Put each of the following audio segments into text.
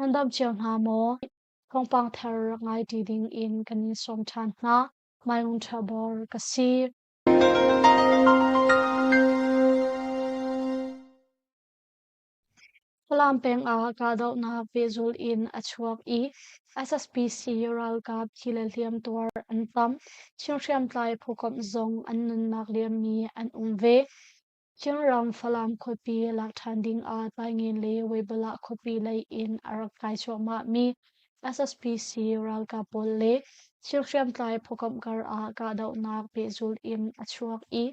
Nan dam cio hna maw? Thawngpang thar rak ngai ṭi ding in kan in sawm ṭhan hna. Mailung ṭha bor ka si. Falam peng ah kahdohnak pehzulh in a chuak i SSPC ralkap thi le hliam tuar an tam. Chin hriamtlai phukomh zong an nunnak liammi an um ve. Chinram Falam khuapi lak ṭhan ding ah Taingen le Weibalah khuapi lei in a rak kai cuahmahmi SSPC ralkap pawl le thil hriamtlai phukomh kar ah kahdohnak pehzulh in a chuak i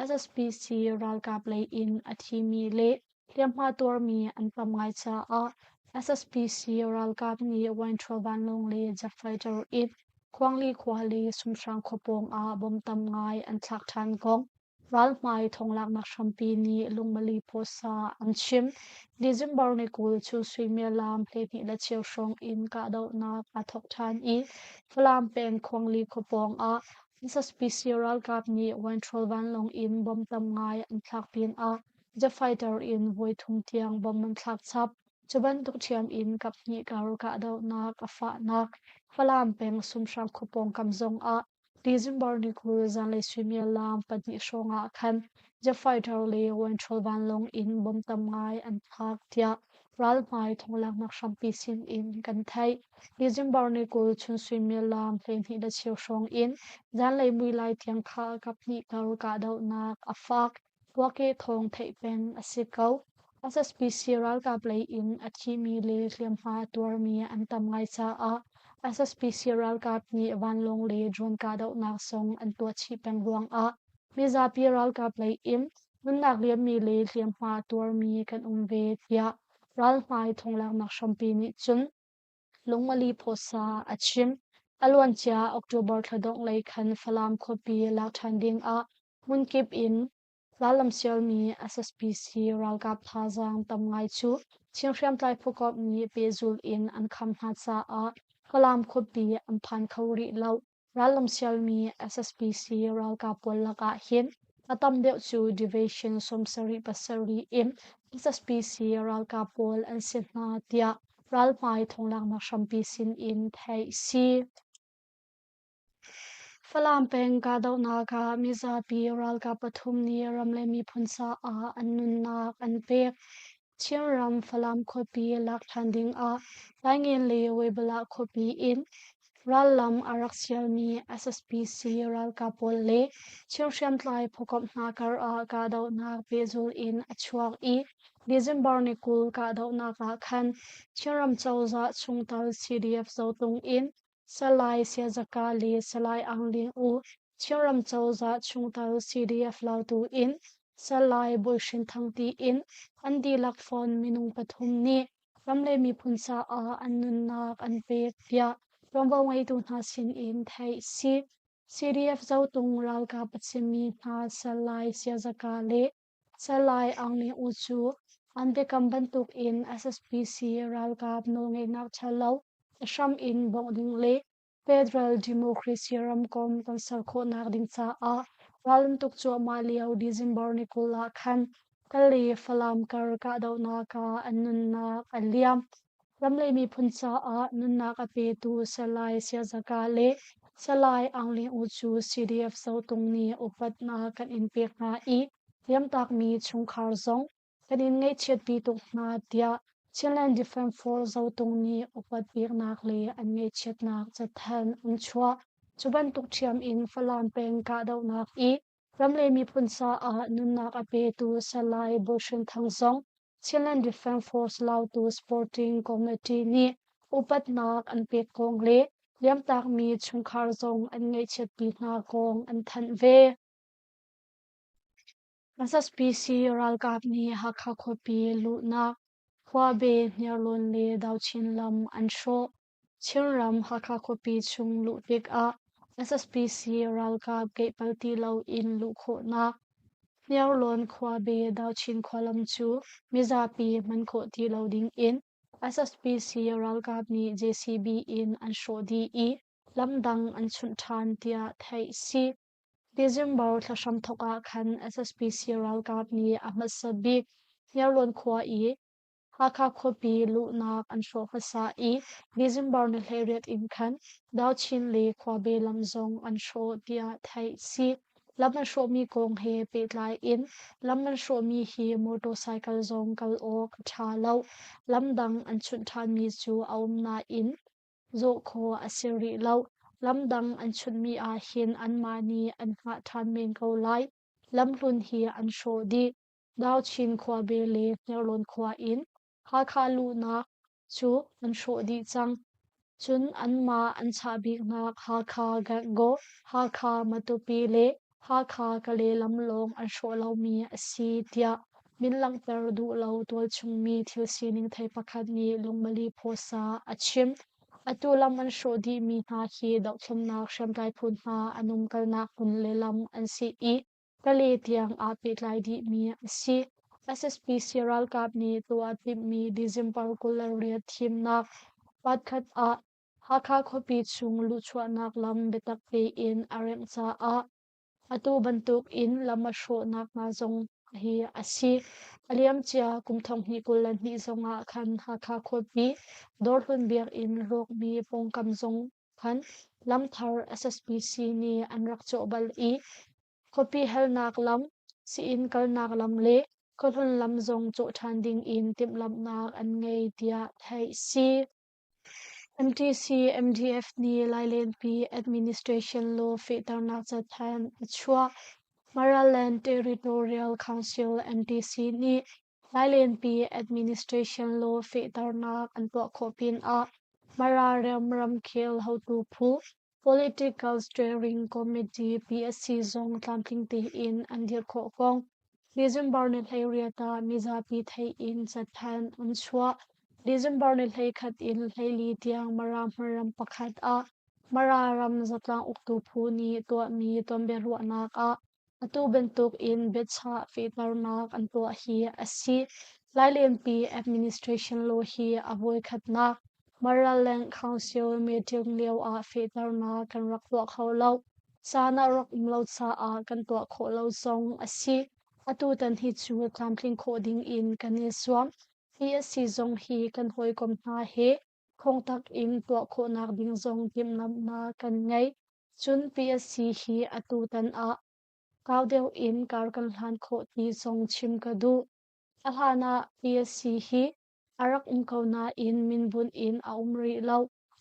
SSPC ralkap lei in a thimi le hliamhma tuarmi an tam ngai caah SSPC ralkap nih Wainṭhaw vanlawng le jet fighter in Khuangli khua le Sumhrang khua pawng ah bom tam ngai an thlak ṭhan kong Ralhmai thonglaknak hrampi nih lungmali pawsa an chim. December ni 20 cu suimilam 12 le cheu hrawng in kahdohnak aa thawk ṭhan i Falam peng Khuangli khua pawng ah SSPC ralkap nih Wainṭhawl vanlawng in bom tam ngai an thlak pinah jet fighter in voithum tiang bom an thlak chap. Cu bantuk ṭhiam in kaphnih kar kahdohnak a fahnak Falam peng Sumhrang khua pawngkam zong ah December ni 20 zanlei suimilam 2 hrawng ah khan jet fighter le Wainṭhawl vanlawng in bom tam ngai an thlak tiah ralhmai thonglaknak hrampi sin in kan theih. December ni 20 chun suimilam 12 le cheu hrawng in zanlei mui lai tiang kha kaphnih kar kahdohnak a fak. Puakeh thawng theih peng a si ko. SSPC ralkap lei in a thimi le hliamhma a tuarmi an tam ngai caah SSPC ralkap nih vanlawng le drone kahdohnak zong an tuah chih peng ruangah mizapi ralkap lei in nunnak liammi le hliamhma a tuarmi kan um ve tiah ralhmai thonglaknak hrampi nih cun Lungmali Phawsa a chim. A luancia October thla dongh lei khan Falam khuapi lak ṭhan ding ah hmunkip in rallam sialmi SSPC ralkap thazaang tam ngai cu Chin hriamtlai phukomh nih pehzulh in an kham hna caah Falam khuapi an phan kho rih lo. Rallam sialmi SSPC ralkap pawl lakah hin a tam deuh cu Division 77 in SSPC ralkap pawl an si hna tiah ralhmai thonglaknak hrampi sin in theih si. Falam peng kahdohnak ah mizapi ralkap pathum nih ram le miphun caah an nunnak an pek. Chinram Falam khuapi lak ṭhan ding ah Taingen le Weibalah khuapi in rallam a rak sialmi SSPC ralkap pawl le Chin hriamtlai phukomh hna kar ah kahdohnak pehzulh in a chuak i December ni 20 kahdohnak ah khan Chinram cozah chungtel CDF Zotung in Salai Siazaka le Salai Aung Ling U Chinram cozah chungtel CDF Lautu in Salai Bawi Hrin Thang tiin an dihlak fawn minung pathum nih ram le miphun caah an nunnak an pek tiah ṭuanvo ngeitu hna sin in theih si. CDF Zotung ralkap a chimmi hna Salai Siazaka le Salai Aung Ling U cu an biakam bantuk in SSPC ralkap nawlngeihnak ṭhalo a hram in bawmh ding le Federal Democracy ramkomh kan ser khawhnak ding caah raltuk cuahmah lio December ni 20 ah khan Kale Falam kar kahdohnak ah an nunnak a liam. Ram le miphun caah nunnak a petu Salai Siazaka le Salai Aung Ling U cu CDF Zotung nih upatnak kan in pek hna i liamtakmi chungkhar zong kan in ngaihchiatpi tuk hna tiah Chinland Defense Force Zotung nih upat peknak le an ngaihchiatnak cathanh an chuah. Cu bantuk ṭhiam in Falam peng kahdohnak i ram le miphun caah nunnak a petu Salai Bawi Hrin Thang zong Chinland Defense Force Lautu Sporting Committee nih upatnak an pek kong le liamtakmi chungkhar zong an ngaihchiatpi hna kong an thanh ve. SSPC ralkap nih Hakha khuapi luhnak Khuabe, Hniarlawn le Dauchin lam an hrawh. Chinram Hakha khuapi chung luh tikah SSPC ralkap keihpal ti loin luh khawhnak Hniarlawn Khuabe Dauchin khualam cu mizapi hman khawh ti lo ding in SSPC ralkap nih JCB in an hrawh dih i lam dang an chunh ṭhan tiah theih si. December thla hramthawk ah khan SSPC ralkap nih a hmasa bik Hniarlawn khua i Hakha khuapi luhnak an hrawh hmasa i December ni 18 in khan Dauchin le Khuabe lam zong an hrawh tiah theih si. Lam an hrawhmi kong he pehtlai in lam an hrawhmi hi motorcycle zong kal awk a ṭha lo. Lam dang an chunh ṭhanmi cu a um nain zawh khawh a si rih lo. Lam dang an chunhmi ah hin anmah nih an hngah ṭhan men ko lai. Lamhlun hi an hrawh dih. Dauchin khuabe le Hniarlawn khua in Hakha luhnak cu an hrawh dih cang. Cun anmah an chah biknak Hakha Gangaw, Hakha Matupi le Hakha Kale lam lawng an hrawh lomi a si tiah min langhter duh lo tualchungmi thil sining thei pakhat nih Lungmali Phuasa a chim. Atu lam an hrawh dihmi hna hi dohthlennak hriamtlai phu hna an umkalnak hmun le lam an si i Kale tiang aa pehtlai dihmi a si. SSPC ralkap nih tuah timhmi December 28 thimnak patkhat ah Hakha khuapi chung luhchuahnak lam biatak tein a rengh caah atu bantuk in lam a hrawhnak hna zong hi a si. A liamcia kum 2022 zong ah khan Hakha khuapi Dawrhlun biakinn rawkmi pawngkam zong khan lamthar SSPC nih an rak cawh bal i khuapi halnak lam, sii-inn kalnak lam le khuahlun lam zong cawh ṭhan ding in timhlamhnak an ngei tiah theih si. MTC MDF nih Lailenpi Administration Law fehternak cathanh a chuah. Maraland Territorial Council MTC nih Lailenpi Administration Law fehternak an tuah khawh pinah Mara ram ramkhel hotu phu Political Steering Committee PSC zong tlamtling tein an dirh khawh kong December ni 18 ah mizapi theih in cathanh an chuah. December ni 11 in 14 tiang Mara hmunram pakhat ah Mara ram zatlang uktu phu nih tuahmi tonbiaruahnak ah Atu bantuk in biachah fehternak an tuah hi a si. Lailenpi Administration Law hi a voikhatnak Maraland Council meeting lio ah fehternak kan rak tuah kho lo. Caan a rak um lo caah kan tuah khawh lo zong a si. Atutan hi cu tlamtling khawh ding in kan i zuam. Hi a si zong hi kan hawikom hna he khongtak in tuah khawhnak ding zong timhlamhnak kan ngei. Cun PSC hi atutan ah kau deuh in kar kan hlan khawh ti zong chim ka duh. A hlan ah PSC hi a rak um ko nain minbunh in a um rih lo.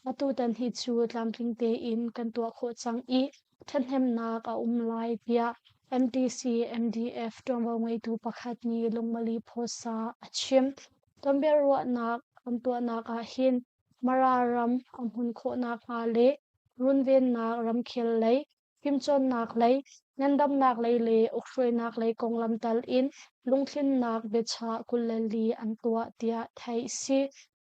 Atutan hi cu tlamtling tein kan tuah khawh cang i ṭhathnemnak a um lai tiah MTC MDF ṭuanvo ngeitu pakhat nih Lungmali Phuasa a chim. Tonbiaruahnak an tuahnak ahhin Mara ram a hmun khawh nakhnga le runvennak ramkhel lei, fimcawnnak lei, ngandamnak lei le ukhruainak lei konglam tal in lungthlinnak biachah 24 an tuah tiah theih si.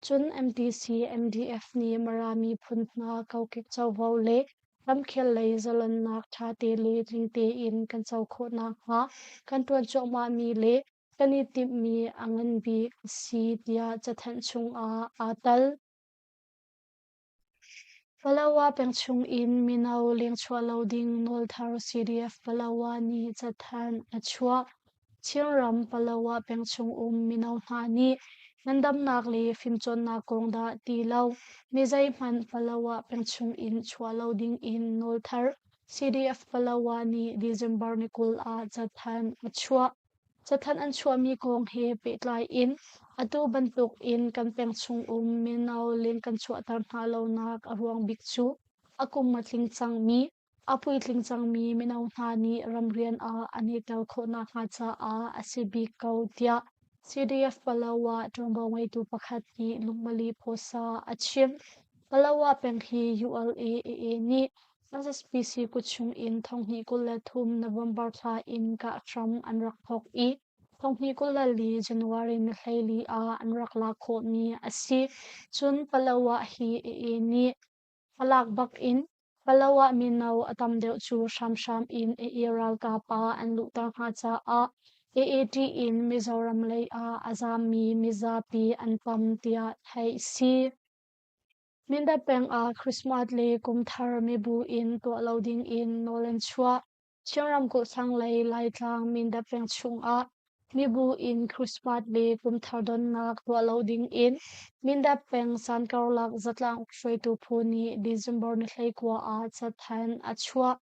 Cun MTC MDF nih Mara miphun hna kokek covo le ramkhel lei zalonnak ṭhate le tling tein kan co khawh nakhnga kan ṭuan cuahmahmi le kan i timhmi a ngan bik a si tiah cathanh chungah aa tal. Palawa peng chung in mino lengchuah lo ding nawlthar CDF Palawa nih cathanh a chuah. Chinram Palawa peng chung um mino hna nih ngandamnak le fimcawnnak kong dah ti lo mi zeihmanh Palawa peng chung in chuah lo ding in nawlthar CDF Palawa nih December ni 20 ah cathanh a chuah. Cathanh an chuahmi kong he pehtlai in atu bantuk in kan peng chung um mino len kan chuahter hna lonak a ruang bik cu a kum a tling cangmi, a puitling cangmi mino hna nih ramrian ah an i tel khawh nakhnga caah a si bik ko tiah CDF Palawa ṭuanvo ngeitu pakhat nih Lungmali Phuasa a chim. Palawa peng hi ULA-AA nih SSPC kutchung in 2023 November thla in kah hram an rak thawk i 2024 January ni 14 ah an rak lak khawhmi a si. Cun Palawa hi AA nih a lak bak in Palawa mino a tam deuh cu hramhram in AA ralkap ah an luhter hna caah AAT in Mizoram lei ah a zaammi mizapi an tam tiah theih si. Mindat peng ah Christmas le Kum Thar mibu in tuah lo ding in nawl an chuah. Chin ramkulh thlanglei Laitlang Mindat peng chung ah Mibu in Christmas le Kumthar donnak tuah lo ding in Mindat peng Sankarlak zatlang hruaitu phu nih December ni 19 ah cathanh a chuah.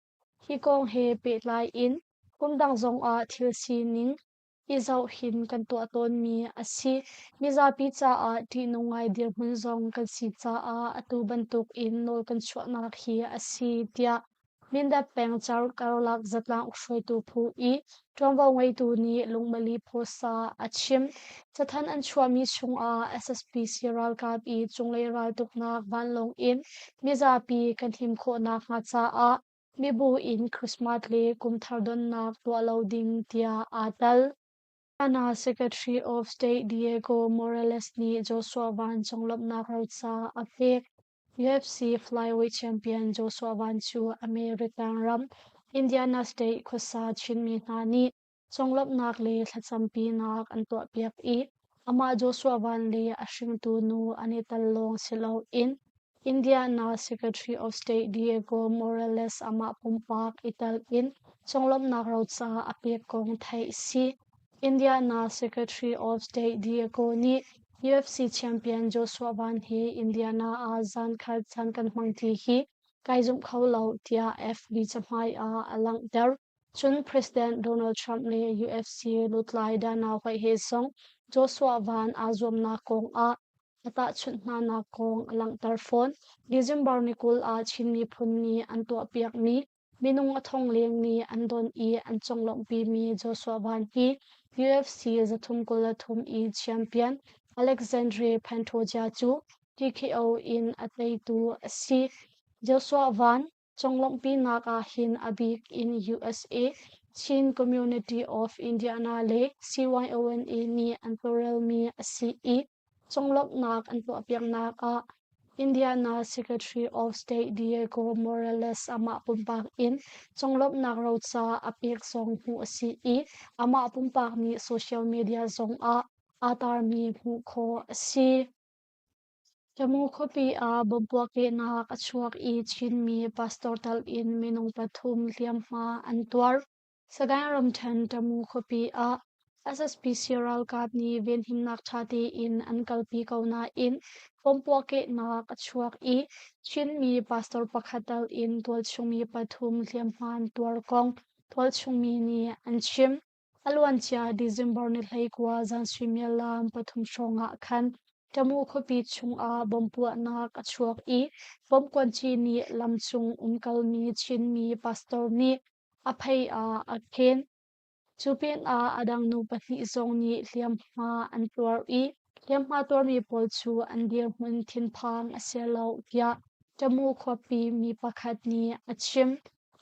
Hi kong he pehtlai in kumdang zongah thil sining i zohin kan tuah tawnmi a si. Mizapi caah ṭihnung ngai dirhmun zong kan si caah atu bantuk in nawl kan chuahnak hi a si, tiah Mindat peng karlak zatlang hruaitu phu i ṭuanvo ngeitu nih Lungmali Phosa a chim. Cathanh an chuahmi chungah SSPC ralkap i cunglei raltuknak vanlawng in mizapi kan him khawh nakhnga caah mibu in Christmas le Kumthar donnak tuah lo ding tiah aa tel. Ghana Secretary of State Diego Morales nih Joshua Van conglawmhnak roca a pek. UFC flyweight champion Joshua Van cu American ram Indiana State khuasa Chinmi hna nih conglawmhnak le thlacampinak an tuahpiak i amah Joshua Van le a hringtu nu an i tel lawng si loin Indiana Secretary of State Diego Morales amah pumpak i tel in conglawmhnak roca a pek kong theih si. Indiana Secretary of State Diego nih UFC champion Joshua Van hi Indiana ah zan khat caan kan hmang ti hi kai zumh kho lo tiah FB cahmai ah a langhter. Cun President Donald Trump le UFC lutlai Dana White he zong Joshua Van aa zuamnak kong ah a tahchunh hnanak kong a langhter fawn. December ni 20 ah Chin miphun nih an tuahpiakmi minung a thong leng nih an don i an conglawmhpimi Joshua Van hi UFC 323 i champion Alexandre Pantoja cu TKO in a teitu a si. Joshua Van Conglawmhpinak ah hin a bik in USA, Chin Community of Indiana le CYONA nih an tawlrelmi a si i conglawmhnak an tuahpiaknak ah Indiana Secretary of State Diego Morales amah pumpak in conglawmhnak roca a pek zong hmuh a si i amah pumpak nih social media zong ah aa tarmi hmuh khawh a si. Tamu khuapi ah bomb puahkehnak a chuak i Chinmi pastor tal in minung pathum hliamhma an tuar. Sagaing ramṭhen Tamu khuapi ah SSPC ralkap nih venhimnak ṭha tein an kalpi ko nain bomb puahkehnak a chuak i Chinmi pastor pakhat tal in tualchungmi pathum hliamhma an tuar kong tualchungmi nih an chim. A luancia December ni 19 zan suimilam pathum hrawng ah khan Tamu khuapi chungah bomb puahnak a chuak i bomb kuanci nih lamcung umkalmi Chinmi pastor nih a phei ah a khen. Cu pinah a dang nu pahnih zong nih hliamhma an tuar i hliamhma tuarmi pawl cu an dirhmun thinphang a si lo tiah Tamu khuapi mi pakhat nih a chim.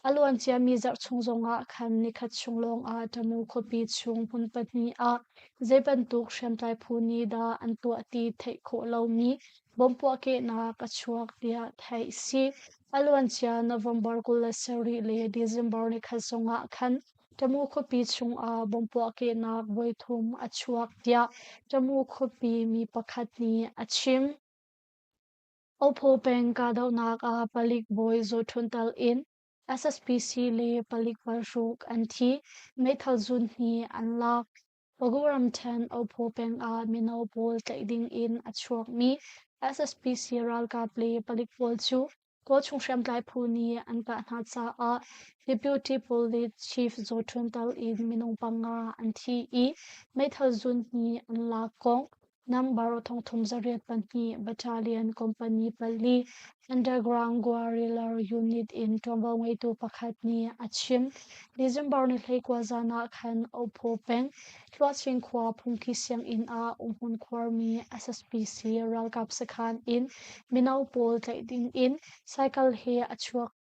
A luanciami zarh chung zongah khan nikhat chung lawngah Tamu khuapi chung hmun pahnih ah zei bantuk hriamtlai phu nih dah an tuah ti theih khawh lomi bomb puahkehnak a chuak tiah theih a si. A luancia November 27 le December nikhat zongah khan Tamu khuapi chungah bomb puahkehnak voithum a chuak tiah Tamu khuapi mi pakhat nih a chim. Ophaw peng kahdohnak ah palik bawi Zaw Htun tal in SSPC le palik paruk an thi, meithal zun hnih an lak. Pagu ramṭhen Ophaw peng ah mino pawl tlaih ding in a chuakmi SSPC ralkap le palik pawl cu Kawlchung hriamtlai phu nih an kah hna caah Deputy Police Chief Zaw Htun tal in minung panga an thi i meithal zun hnih an lak kong Number 34 Battalion Company pali Underground Guerrilla Unit in ṭuanvo ngeitu pakhat nih a chim. December ni 19 zan ah khan Ophaw peng Hluahchin khua phungki sianginn ah umhmun khuarmi SSPC ralkap sakhan in mino pawl tlaih ding in cycle he a chuak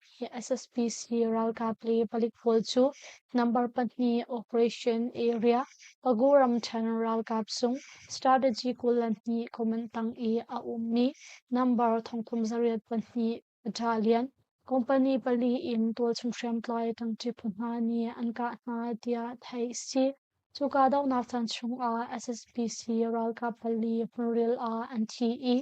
SSPC ralkap le palik pawl cu number pahnih Operation Area Pagu ramṭhen ralkap sung Strategy 22 command tang i a ummi number 38 Battalion company pali in tualchung hriamtlai ṭangṭi phu hna nih an kah hna tiah theih a si. Cu kahdohnak caan chungah SSPC ralkap pali hmunril ah an thi i.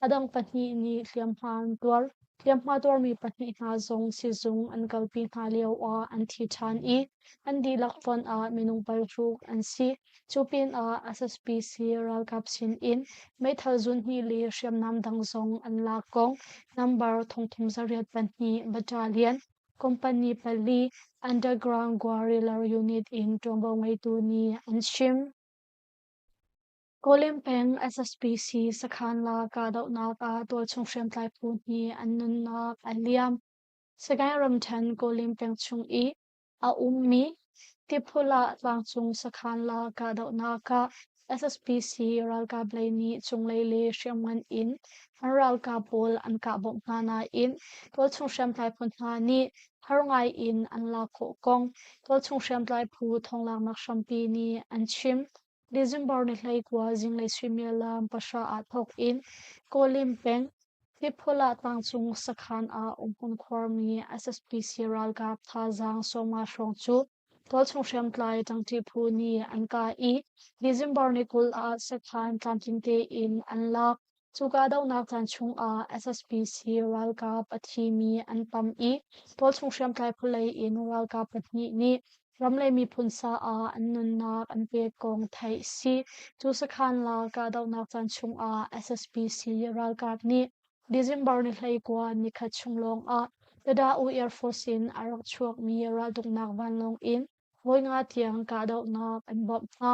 A dang pahnih nih hliamhma an tuar. Hliamhma tuarmi pahnih hna zong sizung an kalpi hna lioah an thi ṭhan i an dihlak fonh ah minung paruk an si. Cu pinah SSPC ralkap sinin meithal zunhnih le hriamnam dang zong an lak kong nambar 38 Battalion Company pali Underground Guerrilla Unit in ṭuanvo ngeitu nih an chim. Kawlem peng SSPC sakhan la kahdohnak ah tualchung hriamtlai phu hnih an nunnak a liam. Sagaing ramṭhen Kawlem peng chung i a ummi Tiphul ah tlangcung sakhan la kahdohnak ah SSPC ralkap lei nih cunglei le hriamngan in an ralkap pawl an kah bawmh hna nain tualchung hriamtlai phu hna nih har ngai in an lak khawh kong tualchung hriamtlai phu thawnglaknak hrampi nih an chim. December ni 19 zinglei suimilam 9 ah thawk in Kawlin peng Tiphul ah tlangcung sakhan ah umhmun khuarmi SSPC ralkap thazaang 50 hrawng cu tualchung hriamtlai ṭangṭi phu nih an kah i December ni 20 ah sakhan tlamtling tein an lak. Cu kahdohnak caan chungah SSPC ralkap a thimi an tam i tualchung hriamtlai phu lei in ralkap pahnih nih ram le miphun caah an nunnak an pek kong theih si. Cu sakhan la kahdohnak caan chungah SSPC ralkap nih December ni 19 nikhat chung lawngah Tada-U Air Force in a rak chuakmi raltuknak vanlawng in voi nga tiang kahdohnak an bawmh hna.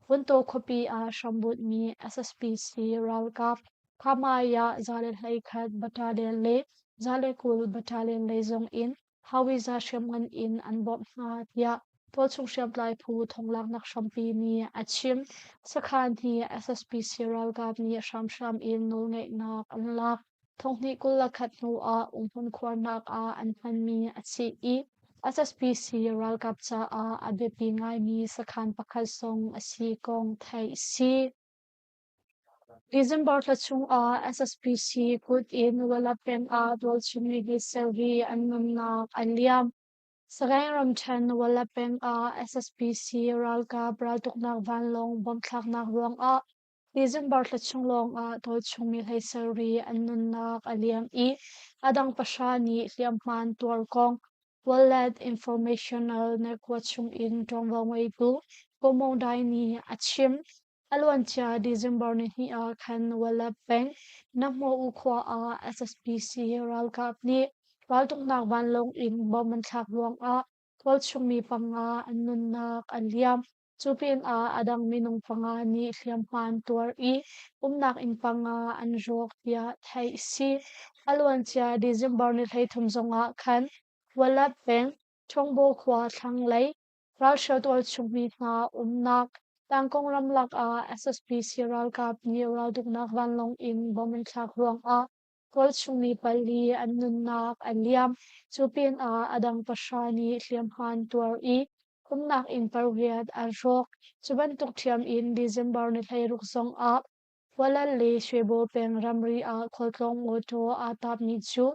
Vuntaw khuapi ah hrambunhmi SSPC ralkap Khamai ah 121 Battalion le 120 Battalion lei zong in Hawiza hriamngan in an bawmh hna tiah tualchung hriamtlai phu thonglaknak hrampi nih a chim. Sakhan hi SSPC ralkap nih hramhram in nawlngeihnak an lak. Thonghnih 21 hnu ah umhmun khuarnak ah an hmanmi a si i SSPC ralkap caah a biapi ngaimi sakhan pakhat zong a si kong theih a si. December thla chungah SSPC kut in Walap peng ah tualchung mi hi an nunnak a liam. Sagaing ramṭhen Walap peng ah SSPC ralkap raltuknak vanlawng bomb thlaknak ruangah December thla chung lawngah tualchung mi 17 an nunnak a liam i a dang pahra nih hliamhma an tuar kong Wallet Informational Network chungin ṭuanvo ngeitu Ko Maung Dai nih a chim. A luancia December nihnih ah khan Wallet peng Nahmaw khua ah SSPC ralkap nih raltuknak vanlawng in bomb an thlak ruangah tualchung mi panga an nunnak a liam. Cu pinah a dang minung panga nih hliamhma an tuar i umnak inn panga an rawk tiah theih a si. A luancia December ni 33 zongah khan Walap peng Ṭhawngbaw khua thlanglei ralhrial tualchung mi hna umnak Tangkong ramlak ah SSPC ralkap nih raltuknak vanlawng in bomb an thlak ruangah tualchung mi pali an nunnak a liam. Cu pinah a dang pahra nih hliamhma an tuar i umnak inn pariat a rawk. Cu bantuk ṭhiam in December ni 16 zongah Walal le Shwebo peng ramri ah khualtlawng mawṭaw aa tapmi cu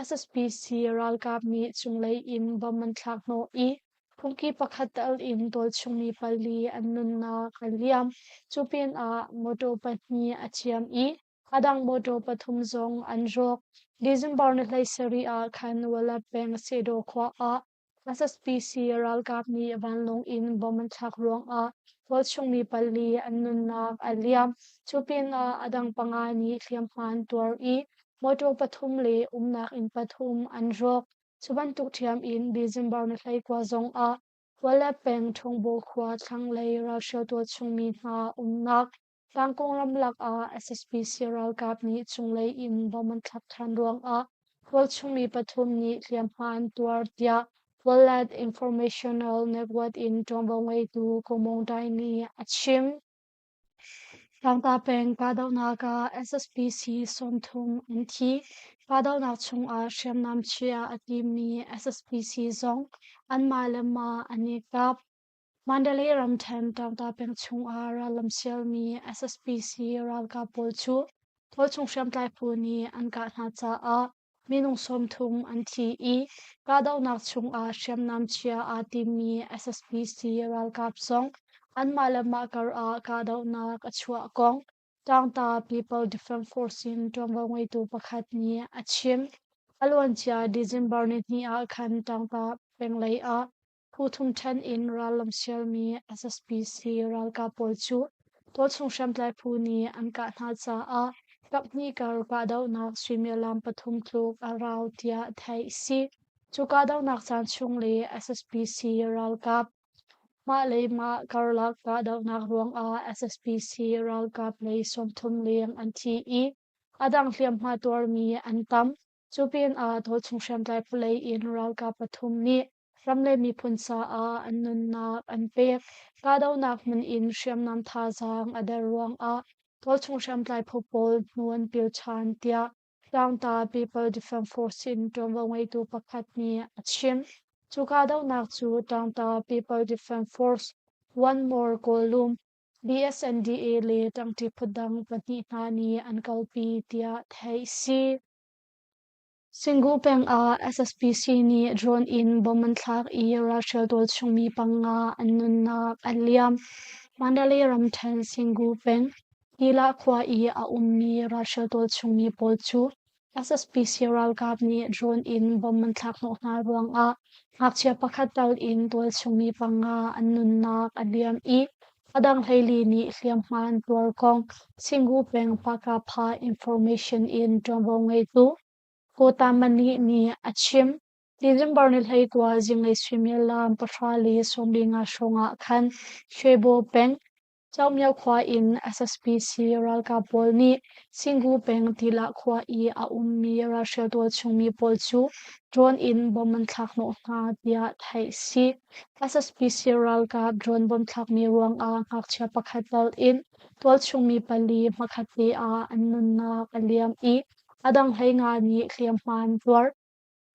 SSPC ralkap nih cunglei in bomb an thlak hnawh i phungki pakhat tal in tualchung mi pali an nunnak a liam. Cu pinah mawṭaw pahnih a ciam i a dang mawṭaw pathum zong an rawk. December ni 17 ah khan Walap peng Sedaw khua ah SSPC ralkap nih vanlawng in bomb an thlak ruangah tualchung mi pali an nunnak a liam. Cu pinah a dang panga nih hliamhma an tuar i mawṭaw pathum le umnak inn pathum an rawk. Cu bantuk ṭhiam in December ni 19 zongah Walap peng Ṭhawngbaw khua thlanglei ralhrial tualchung mi hna umnak Tlangkong ramlak ah SSPC ralkap nih cunglei in bomb an thlak ṭhan ruangah tualchung mi pathum nih hliamhma an tuar tiah Wallet Informational Network in ṭuanvo ngeitu Ko Maung Dai nih a chim. Tlangta peng kahdohnak ah SSPC 30 an thi. Kahdohnak chungah hriamnam chia a timmi SSPC zong anmah le mah an i kap. Mandalay ramṭhen Taungta peng chungah rallam sialmi SSPC ralkap pawl cu tualchung hriamtlai phu nih an kah hna caah minung 30 an thi i kahdohnak chungah hriamnam chia aa timmi SSPC ralkap zong anmah le mah kar ah kahdohnak a chuah kong. Tlangta People Defence Force in ṭuanvo ngeitu pakhat nih a chim. A luancia December nihnih ah khan Tlangta penglei ah phu thum ṭhen in rallam sialmi SSPC ralkap pawl cu tualchung hriamtlai phu nih an kah hna caah kaphnih kar kahdohnak suimilam pathum tluk a rau tiah theih a si. Cu kahdohnak caan chung le SSPC ralkap Mah le mah karlak kahdohnak ruangah SSPC ralkap lei 30 leng an thi i a dang hliamhma tuarmi an tam. Cu pinah tualchung hriamtlai phu in ralkap pathum nih ram le miphun caah an nunnak an pek. Kahdohnak hmun in hriamnam thazaang a der ruangah tualchung hriamtlai phu pawl hnu an pil ṭhan tiah Tlangta People Defence Force in ṭuanvo ngeitu pakhat nih a chim. Cu kahdohnak cu Tlangta People Defence Force, One More Kawlum, BSNDA le ṭangṭi phundang pahnih hna nih an kalpi tiah theih a si. Singu peng ah SSPC nih drone in bomb an thlak i ralhrial tualchungmi panga an nunnak a liam. Mandalay ramṭhen Singu peng Tilah khua i a ummi ralhrial tualchungmi pawl cu SSPC ralkap nih drone in bomb an thlak hnawh hna ruangah ngakchia pakhat tal in tualchungmi panga an nunnak a liam i a dang 14 nih hliamhma an tuar kong Singu peng Pakapha Information in ṭuanvo ngeitu Kota Mani nih a chim. December ni 19 zinglei suimilam 10:45 hrawng ah khan Shwebo peng Caumyo khua in SSPC ralkap pawl nih Singu peng Tilah khua i a ummi ralhrial tualchungmi pawl cu drone in bomb an thlak hnawh hna tiah theih a si. SSPC ralkap drone bomb thlakmi ruangah ngakchia pakhat tal in tualchungmi pali hmakhat te ah an nunnak a liam i a dang 15 nih hliamhma an tuar.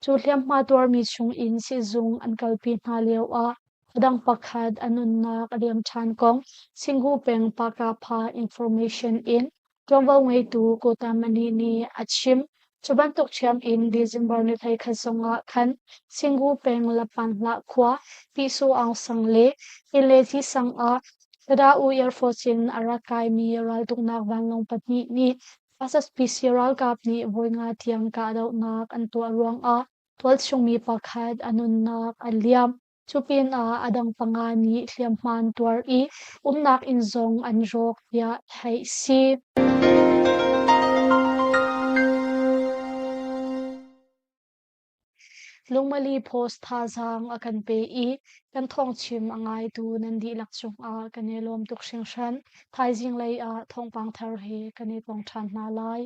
Cu hliamhma tuarmi chungin siizung an kalpi hna lioah a dang pakhat a nunnak a liam ṭhan kong Singu peng Pakapha Information in ṭuanvo ngeitu Kotamani nih a chim. Cu bantuk ṭhiam in December ni 11 zongah khan Singu peng Lapanhlah khua Pisu Aung Sang le Inleti sang ah Tada-U Air Force in a rak kaimi raltuknak vanlawng pahnih nih SSPC ralkap nih voi nga tiang kahdohnak an tuah ruangah tualchungmi pakhat a nunnak a liam. Cu pinah a dang panga nih hliamhma an tuar i umnak inn zong an rawk tiah theih a si. Lungmali Post thazaang a kan pe i kan thawngchim a ngaitu nan dihlak cungah kan i lawm tuk hringhran. Thaizing lei ah thawngpang thar he kan i tong ṭhan hna lai.